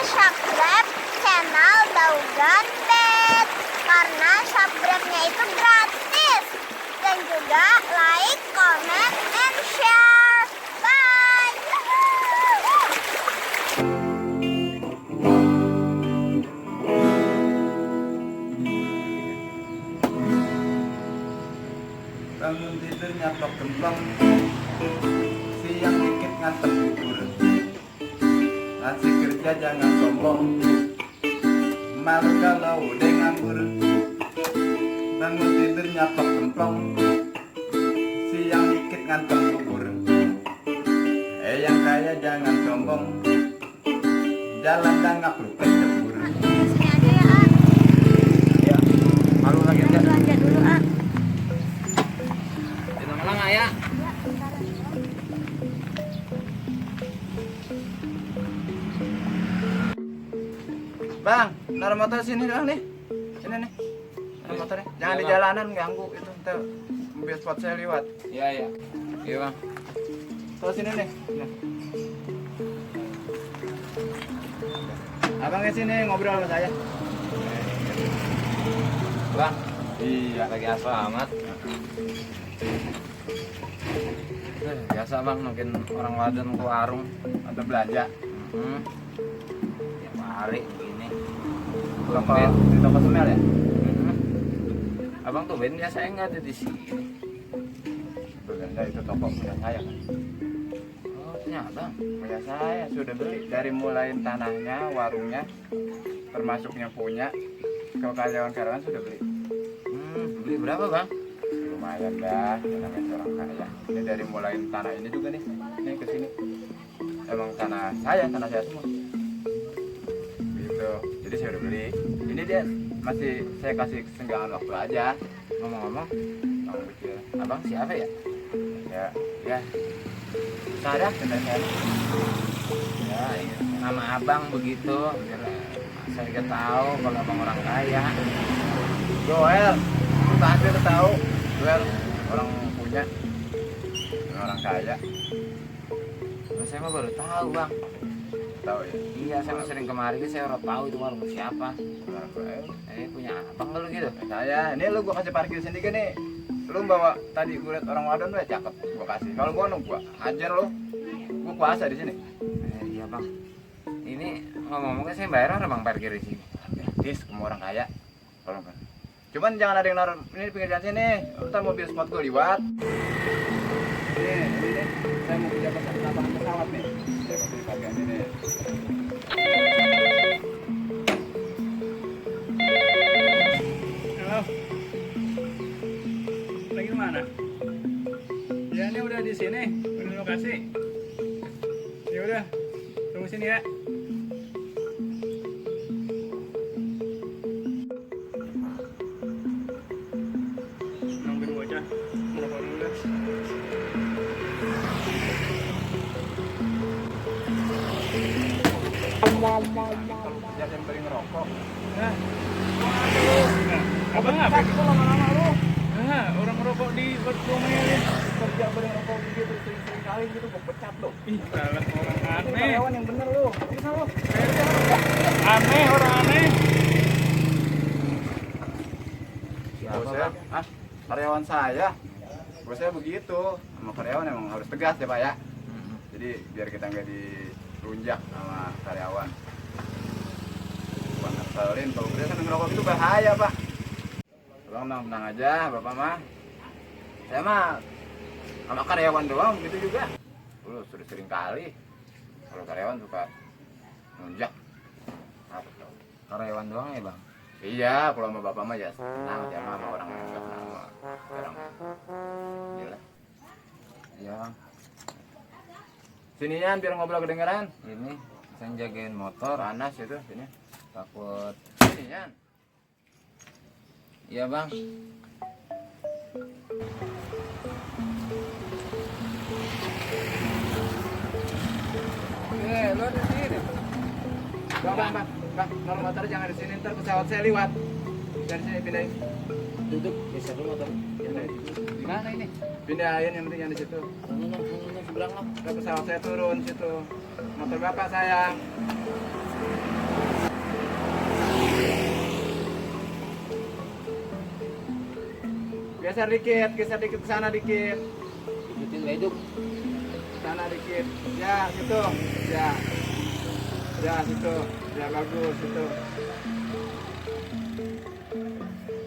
subscribe channel Daugan Bet karena subscribe-nya itu gratis dan juga like, comment, and share. Bye. Bangun tidur nyaplok gemplang, siang dikit ngantem bubur. Masih kerja jangan sombong, malu kalau udah nganggur. Bangun tidur nyaplok gemplang, siang dikit ngantem bubur. Yang kaya jangan sombong, jalan dangak lupa cebur. Sini aja ya, An. Ya, malu lagi enggak? Belanja dulu, An. Malang ayah. Ya, bentar aja. Bang, naruh motor sini doang nih. Sini nih. Naruh motornya. Jangan di jalanan ganggu itu. Ntar mobil spot saya lewat. Iya iya. Iya bang. Taruh sini nih. Nah. Abangnya sini ngobrol sama saya. Bang, Iya. lagi apa amat? Biasa bang, mungkin orang Wadon ke warung. Atau belanja. Tiap hari begini. Toko di toko semel ya. Abang tuh ben biasa enggak ada di sini. Belanja itu toko punya saya kan. Oh punya bang. Punya saya sudah beli dari mulai tanahnya, warungnya, termasuknya punya. Kalau karyawan-karyawan sudah beli. Beli berapa bang? Lumayan dah, namanya orang kaya. Ini dari mulai tanah ini juga nih, ini ke sini. Emang tanah saya semua. Gitu. Jadi saya udah beli. Ini dia masih saya kasih senggangan waktu aja. Ngomong-ngomong, Bang Bukil. abang siapa ya? Ya. Sarah sebenarnya. Ya, iya. Nama abang begitu. Biar saya juga tahu kalau abang orang kaya. Joel. Lu pasti lu tahu. Joel orang punya. Orang kaya. Nah, saya mah baru tahu bang. Tahu ya. Iya, saya mah sering kemari saya udah tahu itu warung siapa. Orang kaya. Punya abang kalau gitu. Saya, ini lu gua kasih parkir sendiri nih. Lu bawa tadi gue liat orang wadon udah cakep, gua kasih. Kalau gua nunggu gua ajar lu. Gua kuasa di sini. Iya bang. Ini ngomong-ngomongnya saya bayar orang bang parkir di sini. Gratis semua orang kaya. Tolong kan. Cuman jangan ada yang naruh ini di pinggir jalan sini. Entar mobil spot gua liwat. Ini saya mau kerja pesan lapangan pesawat nih. Saya mau beli bagian ini. Halo. Lagi mana? Ya ini udah di sini, udah lokasi. Ya udah, tunggu sini ya. Nungguin bocah, ngerokok dulu deh. Kalau kerja yang beli ngerokok. Nah, abang apa? Kok lama-lama lu? Nah, orang ngerokok di rumahnya kerja beli ngerokok gitu sering-sering kali gitu gue pecat lo. Ih, salah orang aneh. Karyawan yang bener lu. Bisa lu. Aneh, orang aneh. Bosnya, karyawan saya. Bosnya begitu. Sama karyawan emang harus tegas ya, Pak ya. Jadi biar kita nggak dirunjak sama karyawan. Bukan ngeselin, kalau kerja kan ngerokok itu bahaya, Pak. Bang, tenang aja, Bapak mah. Saya mah sama karyawan doang begitu juga. Lu sudah sering kali. Kalau karyawan suka nunjak. Apa tuh? Karyawan doang ya bang. Iya, kalau sama Bapak mah ya senang aja sama orang yang enggak kenal sama orang. Gila. Iya bang. Sinian biar ngobrol kedengeran. Ini saya jagain motor. Panas itu sini. Takut. Sinian. Iya bang. Lu di sini. Bang, kalau motor jangan di sini, ntar pesawat saya lewat. Dari sini pindahin. Duduk, bisa dulu motor. Pindahin. Di mana ini? Pindahin yang penting yang di situ. Seberang lah. Ntar pesawat saya turun situ. Motor bapak sayang. Geser dikit ke sana dikit. Ikutin bae Duk. Sana dikit. Ya, situ. Ya. Ya, situ. Ya bagus situ.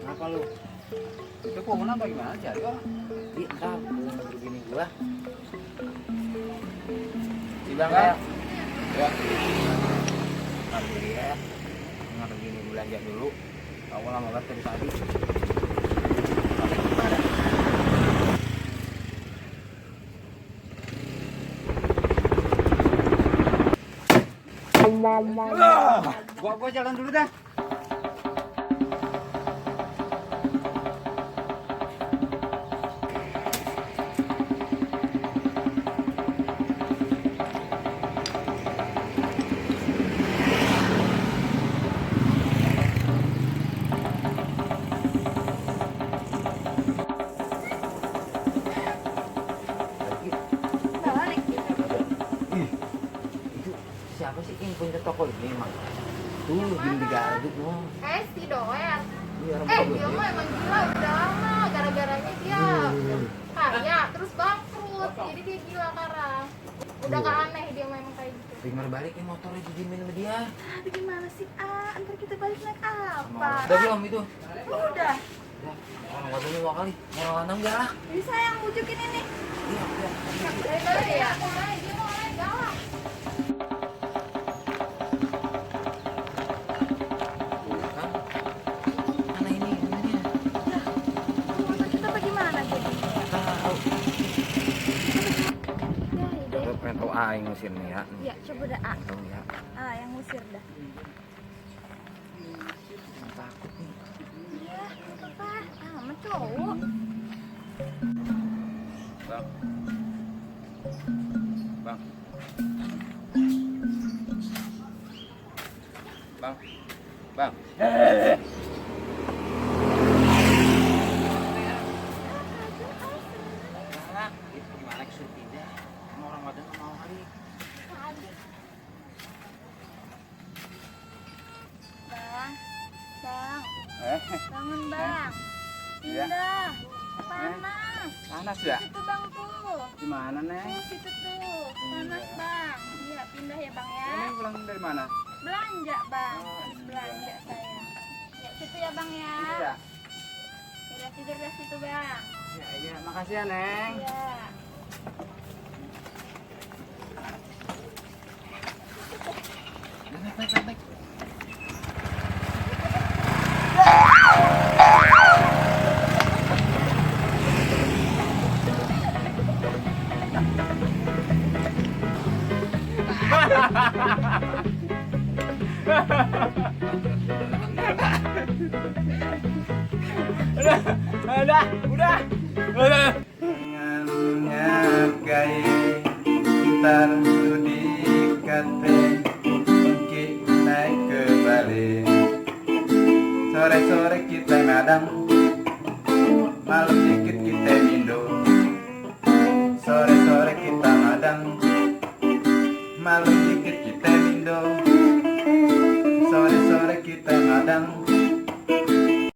Kenapa lu? Itu pohon apa gimana sih, Aryo? Ih, entar begini gua. Si Bang Ya. ya. Ntar dulu ya. Nggak begini belanja dulu. Aku lama banget dari tadi. Oke, gimana? Gua jalan dulu dah. Balik. Ih, itu siapa sih yang punya toko ini emang? Tuh, gini digaruk doang. Si Doer. Iya, orang Dia bagus mah emang gila udah lama. Gara-garanya dia kaya terus bangkrut. Jadi dia gila sekarang. Udah gak aneh dia memang kayak gitu. Tinggal balikin motornya dijamin sama dia. Tapi gimana sih? Ntar kita balik naik apa? Udah belum itu? Udah. Ya, orang waktu 2 kali. Orang lanang dia lah. Bisa yang bujukin ini. Iya, iya. Dari tadi ya. Dia mau galak. Kan? Mana ini? Ininya. Motor kita bagaimana jadinya? Tahu. Ya, Gue pengen tau aing mesin nih ya. ya coba dah Tahu ya. yang ngusir dah. Takut nih. Iya, apa? Sama cowok. Bang. Bang. Bang. Bang. Galak. Itu gimana kesulitan? Sama orang badan mau kali. Bang, bang, Eh, bangun bang. Iya. Pindah, panas. panas ya? Situ bang tuh. Di mana, Neng? Situ tuh, panas bang. Iya, pindah ya bang ya. Neng pulang dari mana? Belanja bang, Oh, habis iya. belanja saya. Ya situ ya bang ya. Iya. Udah tidur di situ bang. Iya, iya. Makasih ya, Neng. Iya. Naik, naik, naik, naik. Udah. Nganyap gaya ntar di kate mungkin naik ke Bali. Sore-sore kita ngadang, malam